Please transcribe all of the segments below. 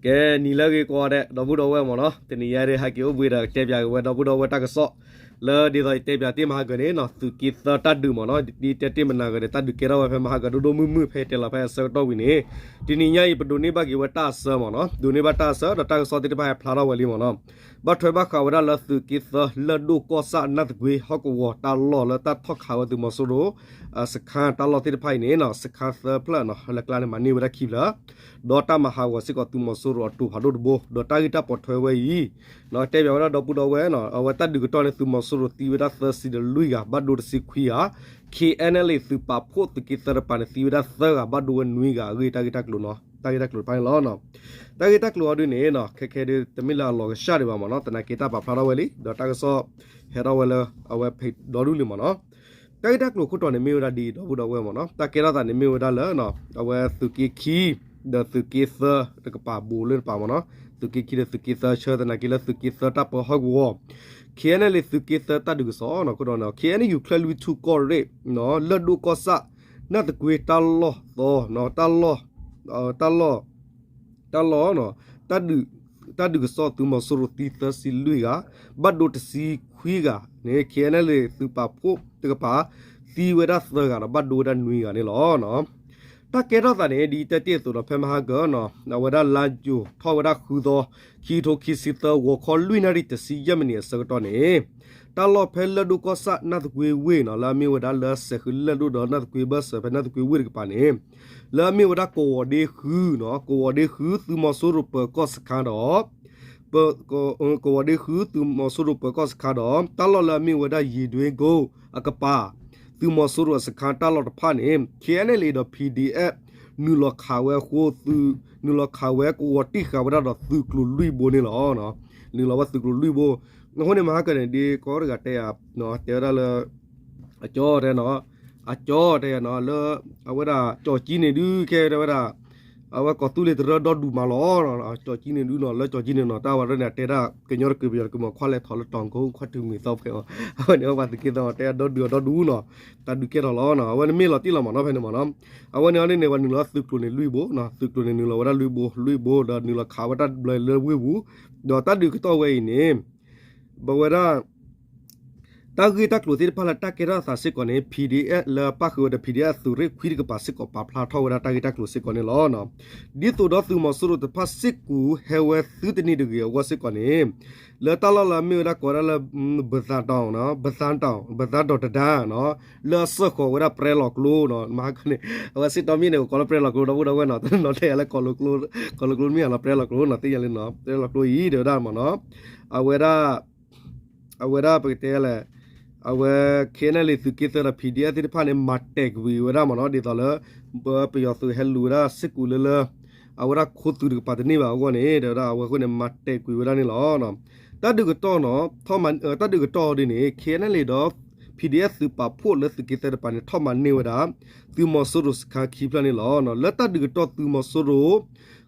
ကဲ နံၤလၢအဂ့ၤကိးဂၤဒဲး ဒီပုၢ်ဒီဝဲၢ်မ့ၢ်နီၤ, တနံၤညါဒ်ဟဲက့ၤအိၣ်ဘှံးဒီး ကတဲပၠးက့ၤဝဲဒီပုၢ်ဒီဝဲၢ်တၢ်ကစီၣ် လၢဒ်သိးယတဲပၠးတ့ၢ်မဟါကၢန့ၣ်နီၤ သုးက့သၢတၢ်ဒုးမ့ၢ်နီၤ, ဒ်တဲတ့ၢ်မနၤကၢန့ၣ် တၢ်ဒုးကဲထီၣ်ဝဲဖဲမဟါကၢဒိၣ်ဒိၣ်မုၢ်မုၢ် ဖဲယတဲလီၤဖဲအဆၢကတီၢ်ဝံၤန့ၣ်, တနံၤညါအံၤ ပဒိးန့ၢ်ဘၣ်က့ၤဝဲတၢ်အဆၢမ့ၢ်နီၤ, ဒိးန့ၢ်ဘၣ်တၢ်အဆၢ ဒီးတၢ်ကစီၣ်သ့ၣ်တဖၣ်ဟဲဖျါထီၣ်ဝဲလံမ့ၢ်နီၤ, ဘၣ်ထွဲဘၣ်ဃးဝဲဒၣ်လၢသုးက့သၢလၢၢ်ဒိၣ်ကီၢ်ဆၣ် နၢ်သကွ့ဟီၣ်ကဝီၤတၢ်လီၢ်လၢတၢ်ထီၣ်ခးဝဲသုးမီၤစိရိၤ စခန်းတၢ်လီၢ်သ့ၣ်တဖၣ်အံၤန့ၣ်နီၤ, စခန်းသၢဖျၢၣ်နီၤ လၢကျါန့ၣ် မၤန့ၢ်ဝဲဒၣ်ခံဖျၢၣ်, ဒီးတၢ်မၤဟးဂီၤစ့ၢ်ကီး သုးမီၤစိရိၤအတိာ်ဖးဒိၣ်တဘိ, ဒီးတၢ်ဂ့ၢ်တၢ်ပိာ်ထွဲဝဲအံၤ တဲပၠးဝဲဒၣ်ဒီပုၢ်ဒီဝဲၢ်နီၤ, အဝဲတၢ်ဒုးကတီၢ်န့ၣ် သုးမီၤစိရိၤသံဝဲဒၣ်သၢဆံဒီးလွံၢ်ဂၤ ဘၣ်ဒိတဆံခွံဂၤ, ခ့ၣ်အဲၣ်အဲၣ်လ့ၣ် သုးပာ်ဖှိၣ်သုးက့သၢတပၤန့ၣ် သံဝဲဒၣ်သၢဂၤ ဘၣ်ဒိဝဲနွံဂၤအဂ့ၢ် တၢ်ဂ့ၢ်တၢ်ကျိၤနီၤ, တၢ်ဂ့ၢ်တၢ်ကျိၤတဖၣ်န့ၣ်လီၤ. တၢ်ဂ့ၢ်တၢ်ကျိၤအီၤဒုန့ၣ်နီၤ ခဲခဲဒု တမ့ၢ်လၢအလီၤကဆှၣ်ဒံးဘၣ်မ့ၢ်နီၤ, သနာ်က့တၢ်ပာ်ဖျါထီၣ်ဝဲလံ ဒီးတၢ်ကစီၣ်ဟဲထီၣ်ဝဲလၢ အဝဲဖဲဒီဒူၣ်လံမ့ၢ်နီၤ, တၢ်ဂ့ၢ်တၢ်ကျိၤခိၣ်တီန့ၣ်မ့ၢ်ဝဲဒၣ်ဒ်အံၤ ဒီပုၢ်ဒီဝဲၢ်မ့ၢ်နီၤ, တၢ်ကဲထီၣ်သးန့ၣ်မ့ၢ်ဝဲဒၣ်လၢ အဝဲသုးက့ခံ ဒီးသုးက့သၢတကပၤဘူးလၢတပၤမ့ၢ်နီၤ, သုးက့ခံဒီးသုးက့သၢဆၢ သနာ်က့လၢသုးက့သၢတၢ်ပၢဟီၣ်ကဝီၤ ခ့ၣ်အဲၣ်အဲၣ်လ့ၣ် သုးက့သၢတၢ်ဒုးကစီၣ်နီၤ, ခိၣ်တီန့ၣ် ခ့ၣ်အဲၣ်ယူၣ်ချၢလွံၢ်ထူၣ်ကီၢ်ရ့ၣ် လၢၢ်ဒိၣ်ကီၢ်ဆၣ် နၢ်သကွ့တၢ်လီၢ်သီ တၢ်လီၢ် တၢ်လီၢ် တၢ်လီၢ် တၢ်ဒုးကစီၣ် သုးမီၤစိရိၤသံသၢဆံလွံၢ်ဂၤ ဘၣ်ဒိတဆံခွံဂၤန့ၣ် ခ့ၣ်အဲၣ်အဲၣ်လ့ၣ် သုးပာ်ဖှိၣ်တကပၤ သံဝဲဒၣ်သၢဂၤဒီး ဘၣ်ဒိဝဲဒၣ်နွံဂၤန့ၣ်လီၤ. တၢ်ကဲထီၣ်သးန့ၣ် ဒ်တဲတ့ၢ်အသိးဒီး ဖဲမဟါကၢနီၤ အဝဲဒၣ်လါယူၤထီၣ်ဝဲဒၣ်ဃုသီ ခံကထိခံဆံသၢ ဂီၤခီလွံၢ်နၣ်ရံၣ်တဆံယဲၢ်မံးနံးအဆၢကတီၢ်န့ၣ် တၢ်လီၢ်ဖဲလၢၢ်ဒိၣ်ကီၢ်ဆၣ် နၢ်သကွ့ဝ့ၢ်နီၤ လၢအမ့ၢ်ဝဲဒၣ်လၢစဲးဃုလၢၢ်ဒိၣ်ဒီး နၢ်သကွ့ဘၢၣ်စၢၤ ဖဲနၢ်သကွ့ဝ့ၢ်တကပၤန့ၣ် လၢအမ့ၢ်ဝဲဒၣ်ကဝီၤဒ့ဃုနီၤ ကဝီၤဒ့ဃု သုးမီၤစိရိၤပၢၤကီၢ်စခန်းဒီး ကဝီၤဒ့ဃု သုးမီၤစိရိၤပၢၤကီၢ်စခန်းဒီး တၢ်လီၢ်လၢအမ့ၢ်ဝဲဒၣ် ယ့ၣ်ဒွ့ကိ အကပၤ သုးမီၤစိရိၤအစခန်းတၢ်လီၢ်တဖၣ်န့ၣ် ခ့ၣ်အဲၣ်အဲၣ်လ့ၣ်ဒီး ပီၣ်ဒီအ့ၣ်ဖ် နုာ်လီၤခးဝဲအဃိ နုာ်လီၤခးဝဲကဝီၤတံၢ်ဃာ်ဝဲဒၣ်ဒီးသုးကျိၤလွံၢ်ဘိန့ၣ်လီၤ. နုာ်လီၤဝဲသုးကျိၤလွံၢ်ဘိ အဃိန့ၣ် မဟါကၢန့ၣ် ဒ်ကိးတဂၤတဲယၤ တဲဝဲဒၣ်လၢ အကၠီတဲနီၤ အကၠီတဲယၤနီၤ လၢ အဝဲဒၣ် ကၠီၣ်ကၠံန့ၣ်ဒုး ခဲတဲဝဲဒၣ် အဝဲကီၢ်သူလ့ၤတရၢဒီဒူၣ်မးလီၤ. ကၠီၣ်ကၠံန့ၣ်ဒုးနီၤ လၢကၠီၣ်ကၠံန့ၣ်နီၤ တၢ်ဝဲဒၣ်န့ၣ် အတဲဒၣ်ကညီတကုးပယီၤတကုးမး ခွါလဲၤထီၣ်လၢတီၤကိ ခွါထုးမံၤသီဖဲအီၤ အဝဲန့ၣ် ပှၤသုးက့သၢတဲဒီဒူၣ်အီၤဒီဒူၣ်နီၤ တၢ်ဒုးကဲထီၣ်လီၤနီၤ အဝဲန့ၣ်မ့ၢ်လီၤတံၢ်လီၤမးနီၤ ဖဲန့ၣ်မးနီၤ အဝဲန့ၣ်အီၤဒ်န့ၣ် ပှၤနုာ်လီၤသုးကျိၤန့ၣ်လွံၢ်ဘိ သုးကျိၤန့ၣ်နုာ်လီၤဝဲဒၣ်လွံၢ်ဘိ လွံၢ်ဘိ ဒီးနုာ်လီၤခးဝဲတၢ်ဘျၢလၢဝ့ၢ်ပူၤ ဒီးတၢ်ဒုးကတီၢ်ဝဲအံၤန့ၣ် ပဝဲဒၣ် တၢ်ဂ့ၢ်တၢ်ကျိၤသ့ၣ်တဖၣ်လၢတၢ်ကဲထီၣ်အသးစ့ၢ်ကီးန့ၣ် ပီၣ်ဒီအ့ၣ်ဖ် လၢပၣ်ဃုာ်ဝဲဒီး ပီၣ်ဒီအ့ၣ်ဖ် သုးရ့ၣ်ခွံတကပၤစ့ၢ်ကီး ပာ်ဖျါထီၣ်ဝဲဒၣ်တၢ်ဂ့ၢ်တၢ်ကျိၤစ့ၢ်ကီးန့ၣ်လီၤ. ဒ်သိးဒီးသုးမီၤစိရိၤတဖၣ်စ့ၢ်ကီးဟဲဝဲသုတနံၤတဂ့ၤအဂီၢ်စ့ၢ်ကီးန့ၣ် လၢတၢ်လီၢ်လၢအမ့ၢ်ဝဲဒၣ်ကိးဝဲဒၣ်လၢ ဘသးတီၤ ဘသးတီၤ ဘသးတီၤတဒါနီၤ လၢအစၢၢ်ဃီၤဝဲဒၣ်ပြဲလီၤကျိနီၤ မဟါကၢန့ၣ် အဝဲစ့ၢ်ကီးမ့ၢ်န့ၣ် ကိးလၢပြဲလီၤကျိ ဒီပုၢ်ဒီဝဲၢ်နီၤ တနီၤတဲယၤလၢ ကိးလီၤကျိမ့ၢ်ဧါလီၤ ပြဲလီၤကျိနီၤ သ့ၣ်ညါလံနီၤ ပြဲလီၤကျိအံၤ တဲဝဲဒၣ်မးနီၤ အဝဲဒၣ် အဝဲဒၣ်ပကတဲလဲၣ် အဝဲ ခ့ၣ်အဲၣ်အဲၣ်လ့ၣ် သုးက့သၢဒီး ပီၣ်ဒီအ့ၣ်ဖ် သ့ၣ်တဖၣ်န့ၣ် မၤတဲာ်ကွံာ်ဝဲဒၣ်မးနီၤ ဒ်သိးလၢ ပယီၤသုးဟဲလူၤဝဲဒၣ်စ့ၢ်ကီးလၢလၢ အဝဲဒၣ်ခိသုးတကပၤတန့ၢ်ဘၣ်အဂီၢ်န့ၣ် တဲဝဲဒၣ်အဝဲအဃိန့ၣ် မၤတဲာ်ကွံာ်ဝဲဒၣ်န့ၣ်လီၤ. တၢ်ဒုးကတီၢ်နီၤ တၢ်ဒုးကတီၢ်အီၤဒ်န့ၣ် ခ့ၣ်အဲၣ်အဲၣ်လ့ၣ်ဒီး ပီၣ်ဒီအ့ၣ်ဖ် သုးပာ်ဖှိၣ်လၢသုးက့သၢတပၤန့ၣ် ထီၣ်မၤန့ၢ်ဝဲဒၣ် သုးမီၤစိရိၤစခန်းခံဖျၢၣ်န့ၣ်လီၤ. လၢတၢ်ဒုးကတီၢ်သုးမီၤစိရိၤ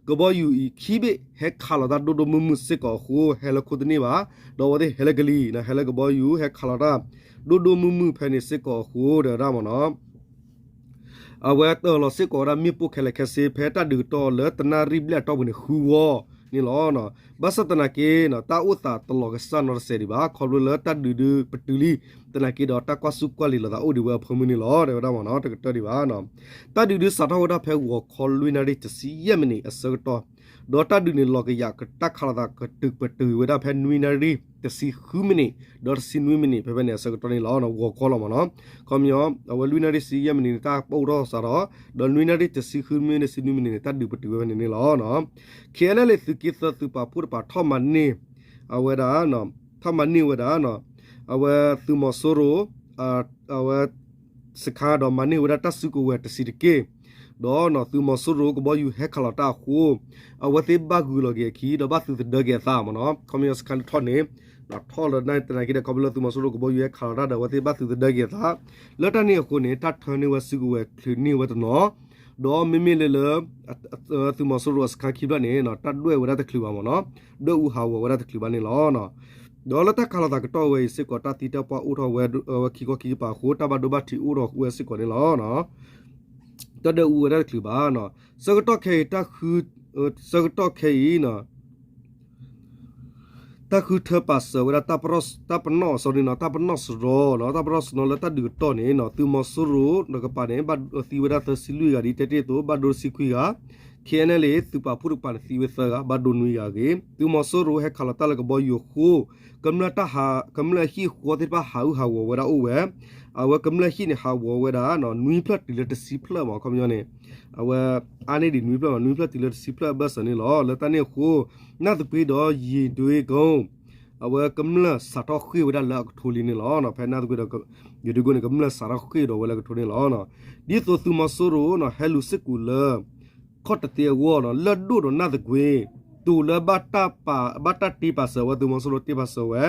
ကဘီယူၤအံၤ ခံဘ့ၣ်ဟဲခးလီၤတၢ်ဒိၣ်ဒိၣ်မုၢ်မုၢ်စ့ၢ်ကီးအဃိ ဟဲလၢခိတန့ၢ်ဘၣ် ဒီးအဝဲသ့ၣ်ဟဲလၢကလံၤ ဟဲလၢကဘီယူၤ ဟဲခးလီၤတၢ် ဒိၣ်ဒိၣ်မုၢ်မုၢ်ဖဲန့ၣ်စ့ၢ်ကီးအဃိ တဲဝဲဒၣ်မးနီၤ အဝဲတၢၢ်လီၤစ့ၢ်ကီးဝဲဒၣ်မ့ၣ်ပိၢ်ခဲလၢာ်ခဲဆ့ ဖဲတၢ်ဒုးကတီၢ်လၢတနၣ်ရံၣ်ဘျဲၣ်အတီၢ်ပူၤန့ၣ် ဃုဝီန့ၣ်လီၤ. ဘၣ်ဆၣ်သနာ်က့ တၢ်အိၣ်သးတလီၤကစၢ်နီတစဲးဒံးဘၣ် ခီဖျိလၢတၢ်ဒုးဒုးပတုာ်လံ သနာ်က့ဒီးတၢ်ကွၢ်ဆူၣ်ကွၢ်လံၤလိာ်သးအိၣ်ဒံးဝဲအဖၢမုၢ်န့ၣ်လီၤ တဲဝဲဒၣ်မးနီၤ တကတၢၢ်ဒံးဘၣ် တၢ်ဒုးဒုးစးထီၣ်ဝဲဒၣ်ဖဲဂီၤခီလွံၢ်နၣ်ရံၣ်တဆံယဲၢ်မံးနံးအဆၢကတီၢ် ဒီးတၢ်ဒုးန့ၣ်လီၤကယာ်တၢ်ခးလိာ်သးကတုာ်ပတုာ်ဝဲဒၣ်ဖဲနွံနၣ်ရံၣ်တဆံဃုမံးနံး ဒီးတဆံနွံမံးနံး ဖဲဖဲန့ၣ်အဆၢကတီၢ်န့ၣ်လီၤ. ဂီၤခီလီၤမးနီၤ ခီပညီ အဝဲလွံၢ်နၣ်ရံၣ်တဆံယဲၢ်မံးနံးန့ၣ် တၢ်ပအိၣ်ထီၣ်စးထီၣ် ဒီးနွံနၣ်ရံၣ်တဆံဃုမံးနံး တဆံနွံမံးနံးန့ၣ် တၢ်ဒုးပတုာ်ဝဲဖဲန့ၣ်န့ၣ်လီၤ. ခ့ၣ်အဲၣ်အဲၣ်လ့ၣ် သုးက့သၢသုးပာ်ဖှိၣ်တပၤ ထီၣ်မၤန့ၢ် အဝဲဒၣ် ထီၣ်မၤန့ၢ်ဝဲဒၣ် အဝဲသုးမီၤစိရိၤ အဝဲ စခန်းဒီးမၤန့ၢ်ဝဲဒၣ်တၢ်စုကဝဲၤတဆံးတက့ၢ်. ဒီးသုးမီၤစိရိၤကဘီယူၤဟဲခးလီၤတၢ်အဃိ အဝဲသ့ၣ်ဘၣ်ဂုာ်လီၤက့ၤအခံ ဒီးဘၣ်သုးသဒၢက့ၤအသးမးနီၤ. ခီပညီစခန်းတထီၣ်န့ၣ် ထီၣ်လၢတၢ်နာ်က့ဒီး ခီဖျိလၢသုးမီၤစိရိၤကဘီယူၤဟဲခးလီၤတၢ်ဒီး အဝဲသ့ၣ်ဘၣ်သုးသဒၢက့ၤအသး လၢတၢ်န့ၣ်အဃိန့ၣ် တၢ်ထၢန့ၢ်ဝဲစုကဝဲၤချုးန့ၢ်ဝဲတနီၤ ဒီးမ့မ့ၢ်လၢလၢ သုးမီၤစိရိၤအစခန်းခံဖျၢၣ်န့ၣ် တၢ်ဒွဲၣ်ဝဲဒၣ်တချုးဘၣ်မးနီၤ, ဒွဲၣ်အူဟးဂီၤဝဲဒၣ်တချုးဘၣ်န့ၣ်လီၤ. ဒီးလၢတၢ်ခးလိာ်သးကတီၢ်ဝဲအံၤစ့ၢ်ကီး တၢ်သံတၢ်ပှၢ်အိၣ်ထီၣ်ဝဲ ဝဲခံခီခံကပၤအဃိ တၢ်ဘၣ်ဒိဘၣ်ထံးအိၣ်ထီၣ်ဝဲစ့ၢ်ကီးန့ၣ်လီၤ. တၢ်ဒွဲၣ်အူဝဲဒၣ်တချုးဘၣ်. ဆၢကတီၢ်ခဲအံၤ တၢ်ဃု ဆၢကတီၢ်ခဲအံၤ တၢ်ဃုထၢပာ်စၢၤဝဲဒၣ် တၢ်ပနီၣ် sorry နီၤ တၢ်ပနီၣ်စရီနီၤ တၢ်ပနီၣ်စရီလၢတၢ်ဒုးကတီၢ်န့ၣ်နီၤ သုးမီၤစိရိၤတကပၤန့ၣ် ဘၣ်သံဝဲဒၣ်သၢဆံလွံၢ်ဂၤ ဒ်တဲတ့ၢ်အသိး ဘၣ်ဒိတဆံခွံဂၤ, ခဲအံၤန့ၣ်လံ သုးပာ်ဖှိၣ်တကပၤန့ၣ် သံဝဲသၢဂၤ ဘၣ်ဒိနွံဂၤအဂ့ၢ် သုးမီၤစိရိၤဟဲခးလီၤတၢ်လၢကဘီယူၤအဃိ ကမျၢၢ်တၢ်ဟး ကမျၢၢ်ဟံၣ်ဃီသ့ၣ်တဖၣ်ဟးဂူာ်ဟးဂီၤဝဲဒၣ်အိၣ်ဝဲ, အဝဲကမျၢၢ်ဟံၣ်န့ၣ် ဟးဂီၤဝဲဒၣ် နွံဖျၢၣ်တုၤလၢတဆံဖျၢၣ်မး ခီပညီန့ၣ် အဝဲ အါန့ၢ်ဒံးနွံဖျၢၣ်မး နွံဖျၢၣ်တုၤလၢတဆံဖျၢၣ်အဘၢၣ်စၢၤန့ၣ်လီၤ. လၢတၢ်န့ၣ်အဃိ နၢ်သကွ့ဒီးယံၤဒွ့ကိ အဝဲကမျၢၢ်စးထီၣ်ဃ့ၢ်ဝဲဒၣ်လၢအကထိလံန့ၣ်လီၤ. ဖဲနၢ်သကွ့ဒီးယံၤဒွ့ကိန့ၣ် ကမျၢၢ်စးထီၣ်ဃ့ၢ်ဒီးဝဲလၢအကထိန့ၣ်လီၤ. ဒ်သိးသုးမီၤစိရိၤနီၤ ဟဲလူၤစ့ၢ်ကီးလၢ ခီၣ်တသ့အဂီၢ်နီၤ လၢၢ်ဒိၣ်ဒီးနၢ်သကွ့ တိၤလၢဘၣ်တၢ်ပာ် ဘၣ်တၢ်တ့ပာ်စၢၤဝဲ သုးမီၤစိရိၤတ့ပာ်စၢၤဝဲ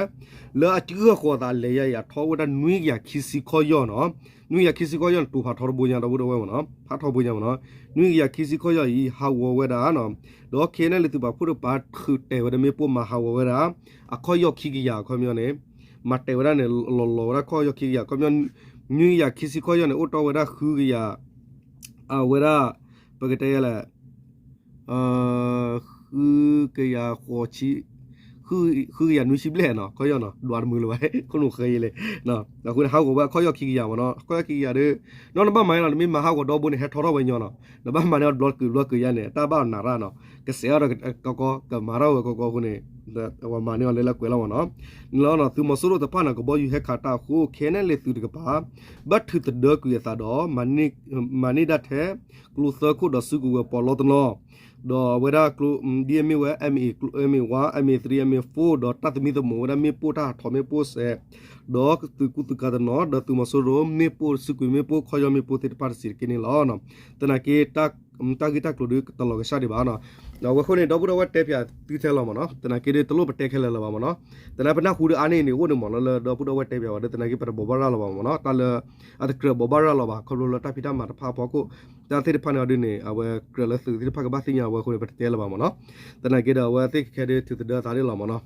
လၢအကဂၢၢ်ဃီၤအသးလဲၤယၤအံၤ အထီၣ်အိၣ်ဝဲဒၣ်နွံကယၤခံဆံခီၣ်ယီၢ်နီၤ. နွံကယၤခံဆံခီၣ်ယီၢ်န့ၣ် တိၤဖးထီတဘိညါ ဒီပုၢ်ဒီဝဲၢ်မ့ၢ်နီၤ ဖးထီဘိညါမ့ၢ်နီၤ နွံကယၤခံဆံခီၣ်ယီၢ်အံၤ ဟးဂီၤဝဲဒၣ်နီၤ ဒီးခဲအံၤန့ၣ်လံ သုးပာ်ဖှိၣ်တကပၤထုးတဲာ်ဝဲဒၣ်မ့ၣ်ပိၢ်မၤဟးဂီၤဝဲဒၣ် အခီၣ်ယီၢ်ခံကယၤ ခီပညီန့ၣ် မၤတဲာ်ဝဲဒၣ်န့ၣ် လီၤလီၤဝဲဒၣ်ခီၣ်ယီၢ်ခံကယၤ ခီပညီ နွံကယၤခံဆံခီၣ်ယီၢ်န့ၣ် အိၣ်တီၢ်ဝဲဒၣ်ဃုကယၤ အဝဲဒၣ် ပကတဲယဲလဲၣ် ဃုကယၤဃိးဆံ ဃုကယၤနွံဆံဘျဲၣ်နီၤ ခီၣ်ယီၢ်နီၤ ဒွးတမုာ်လၢၤဘၣ် ခိၣ်နူာ်ဃဲယဲလဲၣ် အဃိန့ၣ် ဟးဂီၤဝဲအခီၣ်ယီၢ်ခံကယၤမ့ၢ်နီၤ အခီၣ်ယီၢ်ခံကယၤဒီး နီၢ်နဘၣ်မၤန့ၣ်လီၤ နမ့ၢ်မၤဟးဂီၤဒီဘိန့ၣ် ဟဲထီထီၣ်ဝဲညီနီၤ နဘၣ်မၤန့ၣ်အီၤတဘျီတကုာ်တဘျီတကုာ်ယါန့ၣ် တၢ်ဘၣ်နးရၣ်နီၤ ကစဲးအီၤဒီးကကီကီ ကမၤထီၣ်ဝဲကီကီအဃိန့ၣ် ပှၤမၤန့ၢ်အီၤလၢလၢကွဲးလီၤမ့ၢ်နီၤ န့ၣ်လီၤနီၤ သုးမီၤစိရိၤတဖၣ်န့ၣ် ကဘီယူၤဟဲခးတၢ်အဃိ ခဲအံၤန့ၣ်လံ သုးတကပၤ ဘၣ်ထုးသဒၢကွံာ်အသးဒီး မၤန့ၢ်ဒၣ်ထဲ ကျိသၢခိၣ်ဒီးစုကဝဲၤပီးလီတနီၤ ဒီးအဝဲဒၣ်ကျိ ဒ်အမ့ၢ်ဝဲ M A one, M A three, M A four ဒီးတၢ်သမံသမိးဝဲဒၣ်မ့ၣ်ပိၢ်တၢ်ဟးထီၣ်မ့ၣ်ပိၢ်စဲး ဒီးသုးကူသုးကၤတနီၤ ဒီးသုးမီၤစိရိၤမ့ၣ်ပိၢ် စုကွံာ်မ့ၣ်ပိၢ် ခီၣ်ယီၢ်မ့ၣ်ပိၢ်သ့ၣ်တဖၣ်တစဲးတက့ၢ်န့ၣ်လီၤ. သနာ်က့ တၢ်ဂ့ၢ်တၢ်ကျိၤဒုးတလီၤကစၢ်ဒံးဘၣ်နီၤ အဝဲအဃိန့ၣ် ဒီပုၢ်ဒီဝဲၢ်တဲပၠးသုထဲလီၤမ့ၢ်နီၤ သနာ်က့ဒုးတလိၣ်ပတဲခဲလၢာ်လၢၤဘၣ်မ့ၢ်နီၤ သနာ်ပနၢ်ဟူဒုးအါန့ၢ်န့ၣ်အိၣ်န့ၣ်မ့ၢ်နီၤ လၢဒီပုၢ်ဒီဝဲၢ်တဲပၠးဝဲဒၣ် သနာ်က့ပတဘိးဘၣ်ရၤလီၤဘၣ်မ့ၢ်နီၤ တၢ်လၢအတကြၢးဘိးဘၣ်ရၤလီၤဘၣ် ခီဖျိလၢတၢ်ဖံးတၢ်မၤတဖၣ်အဖီခိၣ် တၢ်သ့ၣ်တဖၣ်န့ၣ်အီၤဒုးန့ၣ် အဝဲကြၢးလၢသုးသ့ၣ်တဖၣ်ကဘၣ်သ့ၣ်ညါဝဲအဃိန့ၣ် ပတတဲလၢၤဘၣ်မ့ၢ်နီၤ သနာ်က့ဒီးအဝဲသ့ၣ်ခဲခဲဒုးထုးသဒၢအသးဒ်လီၤမ့ၢ်နီၤ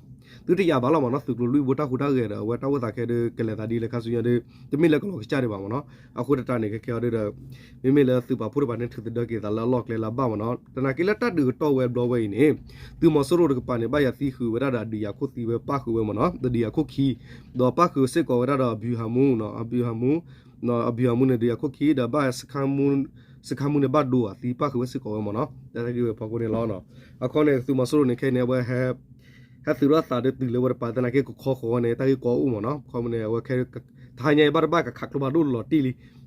သုတယာ်ဘၣ်လီၤမ့ၢ်နီၤ သုးကျိၤလွံၢ်ဘိတၢ်ဟူးတၢ်ဂဲၤဒီး အဝဲတၢ်အိၣ်သးခဲဒုးကလဲၤသးဒ်လဲၣ်ခါဆူညါဒုး တမ့ၢ်လၢကလီၤကစၢ်ဒံးဘၣ်မ့ၢ်နီၤ အဃိသတးန့ၣ် ခဲခဲအီၤဒုးဒီး မ့မ့ၢ်လၢသုးပာ်ဖှိၣ်တဖၣ်န့ၣ် ထုးသဒၢက့ၤသးလၢအလီၢ်ကျဲလၢအဘၣ်မ့ၢ်နီၤ သနာ်က့လၢတၢ်ဒုးကတီၢ်ဝဲဘျီဝဲအံၤန့ၣ် သုးမီၤစိရိၤတကပၤန့ၣ် ဘၣ်ယၤသံဃုာ်ဝဲဒၣ်ဒီးဒုးယၤခိၣ်သံဝဲပၣ်ဃုာ်ဝဲမ့ၢ်နီၤ ဒီးဒုးယၤခိၣ်ခံ ဒီးပၣ်ဃုာ်စ့ၢ်ကီးဝဲဒၣ်ဒီးအဘူဟးမူ အဘူဟးမူ အဘူဟးမူန့ၣ် ဒုးယၤခိၣ်ခံ ဒီးဘၣ် စခါမူန့ၣ်ဘၣ်ဒိအသံပၣ်ဃုာ်ဝဲစ့ၢ်ကီးဝဲမ့ၢ်နီၤ တၢ်သံဝဲဖီခိၣ်န့ၣ်လီၤ. အခီန့ၣ် သုးမီၤစိရိၤန့ၣ်ခဲအံၤန့ၣ် အဝဲ ဟဲသုးထီၣ်သးဒုးတုၤလၢဝဲတပၤ သနာ်က့ကခီဃီန့ၣ် တၢ်ဂ့ၢ်ကီအိၣ်မ့ၢ်နီၤ ခီမ့ၢ်န့ၣ် အဝဲခဲ တဟါညါအံၤဘၣ်တဘၣ်ကခးကျိဖးဒိၣ်လီၤတံၢ်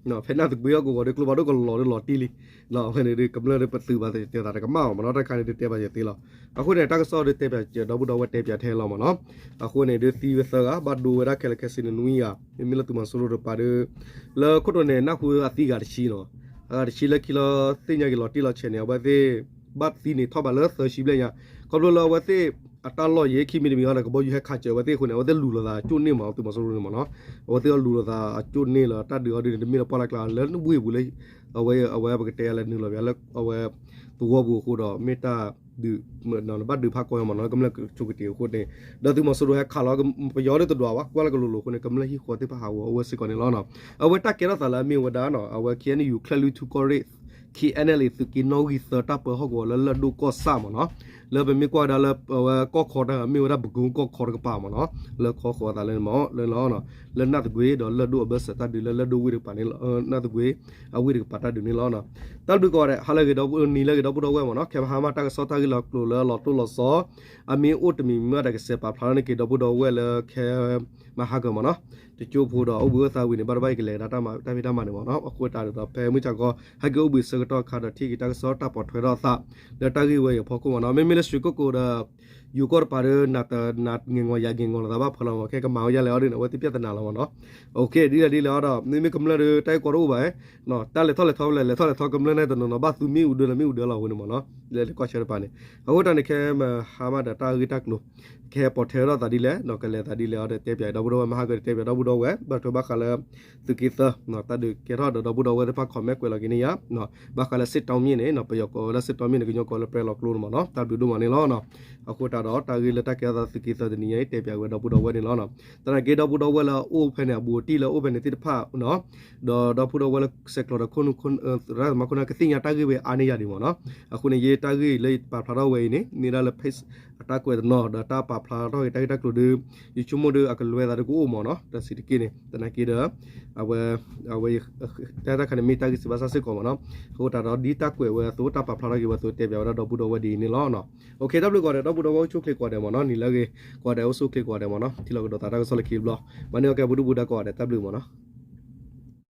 လံ ဖဲနၢ်သကွ့အီၤကဝီၤဒီးကျိဖးဒိၣ်ကလီၤဒီးလီၤတံၢ်လံ အဝဲန့ၣ်ဒုး ကမျၢၢ်ဒုးပသုးဘၣ်တသ့ၣ်ညါသးတကမၣ်မ့ၢ်နီၤ တၢ်ခါန့ၣ်ဒုးတဲဘၣ်ယသ့လီၤ. အဃိန့ၣ် တၢ်ကစီၣ်ဒုးတဲပၠးဒီပုၢ်ဒီဝဲၢ်တဲပၠးထဲလီၤမ့ၢ်နီၤ အဃိန့ၣ်ဒုးသံဝဲသၢဂၤ ဘၣ်ဒိဝဲဒၣ်ခဲလၢာ်ခဲဆ့န့ၣ်နွံဂၤ မ့မ့ၢ်လၢသုးမီၤစိရိၤတပၤဒုး လၢခိၣ်တီန့ၣ် နၢ်ဟူအသံဂၤတဆံနီၤ အဂၤတဆံလၢခံလီၤသ့ၣ်ညါက့ၤလီၤတံၢ်လီၤဆဲးန့ၣ် အဝဲသ့ၣ် ဘၣ်သံန့ၣ်ထီၣ်ဘးလၢသၢဆံဘျဲၣ်ညါ ခီဖျိလၢအဝဲသ့ၣ် အတၢ်လီၢ်ယဲခံမံၤတမံၤအံၤန့ၣ် ကဘီယူၤဟဲခးစၢၤအဝဲသ့ၣ်အဃိန့ၣ် အဝဲသ့ၣ်လူၤလိာ်သးအကၠိၣ်န့ၢ်မး သုးမီၤစိရိၤန့ၣ်မ့ၢ်နီၤ အဝဲသ့ၣ်အလူၤလိာ်သးအကၠိၣ်န့ၢ်လၢတၢ်ဒုးအီၤဒုးန့ၣ် တမ့ၢ်လၢပှၢ်လၢ်ကျါလၢဝ့ၢ်ပူၤလၢ အဝဲ အဝဲပကတဲလၢနုာ်လီၤပှၤလၢ အဝဲ သဝီပူၤအဃိဒီး မ့ၢ်တၢ်ဒုး ဘၣ်ဒုးဖးကီၢ်မ့ၢ်နီၤ ကမျၢၢ်ဆိးကတ့ၤအဃိန့ၣ် ဒီးသုးမီၤစိရိၤဟဲခးလီၤ ပယီၤဒုးတဒွးဘၣ် ကွၢ်လၢကလိၤလိၤအဃိန့ၣ် ကမျၢၢ်ဟံၣ်ဃီသ့ၣ်တဖၣ်ဟးဂီၤအိၣ်ဝဲစ့ၢ်ကီးန့ၣ်လီၤ. အဝဲတၢ်ကဲထီၣ်သးလၢအမ့ၢ်ဝဲဒၣ်နီၤ အဝဲ K N U ချၢၣ်လွံၢ်ထူကီၢ်ရ့ၣ် K N L A သုးက့နီၣ်ဂံၢ်သၢတၢ်ပၢဟီၣ်ကဝီၤလၢလၢၢ်ဒိၣ်ကီၢ်ဆၣ်မ့ၢ်နီၤ လၢပမ့ၢ်ကွၢ်ဝဲဒၣ်လၢအဝဲကီၢ်ခီတၢ်မ့ၢ်ဝဲဒၣ်ပကိကီၢ်ခီတကပၤမ့ၢ်နီၤ လၢခီဃီသးလၢမ့ၢ်လၢ လၢနၢ်သကွ့ၤဒီးလၢၢ်ဒိၣ်အဘၢၣ်စၢၤတၢ်ဒုးလၢလၢၢ်ဒိၣ်ဝ့ၢ်တကပၤန့ၣ် နၢ်သကွ့ၤအဝ့ၢ်တကပၤတၢ်ဒုးန့ၣ်လီၤ. တၢ်ဘျုးကိးဂၤဒဲး ဟါလၢအဂ့ၤဒီပုၢ် နံၤလၢအဂ့ၤဒီပုၢ်ဒီဝဲၢ်မ့ၢ်နီၤ ခဲမဟါမးတၢ်ကစီၣ်တၢ်ဂ့ၢ်လီၤကျိၤလၢအလီၤတိၢ်လီၤဆီ အမ့ၢ်အိၣ်တမံၤမ့ၢ်အတၢ်ကစဲးပာ်ဖျါထီၣ်န့ၢ်က့ၤဒီပုၢ်ဒီဝဲၢ်လၢခဲမဟါကၢၤမ့ၢ်နီၤ တကၠိဖိဒီးအိၣ်ဘှံးအိၣ်သါဝံၤန့ၣ် ဘၣ်တဘၣ်ကလဲၤကဒါတၢ်ဖံးတၢ်မၤန့ၣ်မ့ၢ်နီၤ အဃိသတးဒီး ဖဲမုၢ်ဆါခီ ဟဲက့ၤအိၣ်ဘှံးဆၢကတီၢ်အခါဒီး ထံၣ်က့ၤတၢ်ကစီၣ်တၢ်ပိာ်ထွဲထီၣ်အသး လၢတၢ်ဂ့ၢ်ဝဲအံၤအဖီခိၣ်မ့ၢ်နီၤ မ့မ့ၢ်လၢရွှေကုက္ကိုဒီး ယိၤကီၢ်တပၤဒီး နၤတငဲၤငီၤယၤငဲၤငီၤလိာ်သးဘၣ်ဖဲလီၤမ့ၢ် ခဲကမၤဝဲဒ်လဲၣ်အီၤဒ်န့ၣ် အဝဲသ့ၣ်ပြဿနာလီၤမ့ၢ်နီၤ ဒ်လဲၣ်ဒ်လဲၣ်အီၤဒီး မ့မ့ၢ်ကမျၢၢ်ဒီးတၢ်ဂ့ၢ်ကီတအိၣ်ဘၣ် တၢ်လဲၤထီၣ်လဲၤထီလဲၤလဲၤထီၣ်လဲၤထီ ကမျၢၢ်န့ၣ်တနီၤနီၤ ဘၣ်သူမ့ၣ်အူဒၢလၢမ့ၣ်အူဒၢလီၤအဃိန့ၣ်မ့ၢ်နီၤ လၢလၢကီၢ်ဆၢတပၤန့ၣ် အဃိတၢ်န့ၣ် ခဲမဟါမးဒီးတၢ်ဂ့ၢ်တၢ်ကျိၤ ကဟဲပိာ်ထွဲထီၣ်သးဒ်လဲၣ် ဒီးကလဲၤသးဒ်လဲၣ်အီၤဒီး တဲပၠးဒီပုၢ်ဒီဝဲၢ် မဟါကၢၤဒီးတဲပၠးဒီပုၢ်ဒီဝဲၢ် ဘၣ်ထွဲဘၣ်ဃးလၢ သုးက့သၢ တၢ်ဒုးကဲထီၣ်ဒီးဒီပုၢ်ဒီဝဲၢ်သ့ၣ်တဖၣ် comment ကွဲးလီၤက့ၤန့ၢ်ယၤ ဘၣ်ဃးလၢစစ်တောင်းမြစ်န့ၣ် ပယီၤကိးဝဲလၢစစ်တောင်းမြစ်န့ၣ် ကညီကိးလၢပဲၤလီၤကျိန့ၣ်မ့ၢ်နီၤ တၢ်ဘျုးဒိၣ်မးန့ၣ်လီၤ. အဃိတၢ် ဒီးတၢ်ဂ့ၢ်လၢတၢ်ကဲထီၣ်သးသုးက့သၢတနံၤညါအံၤ တဲပၠးဝဲဒီပုၢ်ဒီဝဲၢ်န့ၣ်လီၤ. သနာ်က့ဒီပုၢ်ဒီဝဲၢ်လၢအအိၣ်ဖဲန့ၣ် အဘူးအတံၢ်လၢအအိၣ်ဖဲန့ၣ်သ့ၣ်တဖၣ်နီၤ, ဒီးဒီပုၢ်ဒီဝဲၢ်လၢ ဆဲးကျိးဒီးခိၣ်နူာ် သရၣ်သမါခိၣ်နၢ် ကသ့ၣ်ညါတၢ်ဂ့ၢ်ဝဲအါန့ၢ်ယၤဒံးမ့ၢ်နီၤ. အဃိန့ၣ် ယတၢ်ဂ့ၢ်လၢယပာ်ဖျါထီၣ်ဝဲအံၤန့ၣ် မ့ၢ်ဒၣ်လၢ page အတၢ်ကွဲးတနီၤ ဒီးတၢ်ပာ်ဖျါထီၣ်က့ၤတၢ်ဂ့ၢ်တၢ်ကျိၤဒီး ယဆိကမိၣ်ဒီးအကလွဲသးဒီးကအိၣ်မ့ၢ်နီၤ. တၢ်စံးတက့ၢ်န့ၣ် သနာ်က့ဒီး အဝဲ အဝဲ တၢ်တခါန့ၣ်မ့ၢ်တၢ်ဂ့ၢ်စံးဘၣ်စၢ်စ့ၢ်ကီးမ့ၢ်နီၤ. အဃိသတးဒီးဒ်တၢ်ကွဲးဝဲအသိး တၢ်ပာ်ဖျါထီၣ်က့ၤဝဲအသိး တဲပၠးဝဲဒၣ်ဒီပုၢ်ဒီဝဲၢ်ဒ်အံၤန့ၣ်လီၤ. အိၣ်ခ့ တၢ်ဘျုးကိးဂၤဒဲး ဒီပုၢ်ဒီဝဲၢ်အိၣ်ဆူၣ်အိၣ်ချ့ကိးဂၤဒဲးမ့ၢ်နီၤ. နံၤလၢအဂ့ၤ ကိးဂၤဒဲး အိၣ်ဆူၣ်အိၣ်ချ့ကိးဂၤဒဲးမ့ၢ်နီၤ. ထံၣ်လိာ်ကဒီးသးတၢ်ကစီၣ်လၢခံတဘျီ မၤန့ၢ်အီၣ်ကဲပူၤဒုၣ်ပူၤဒါကိးဂၤဒဲး တၢ်ဘျုးမ့ၢ်နီၤ.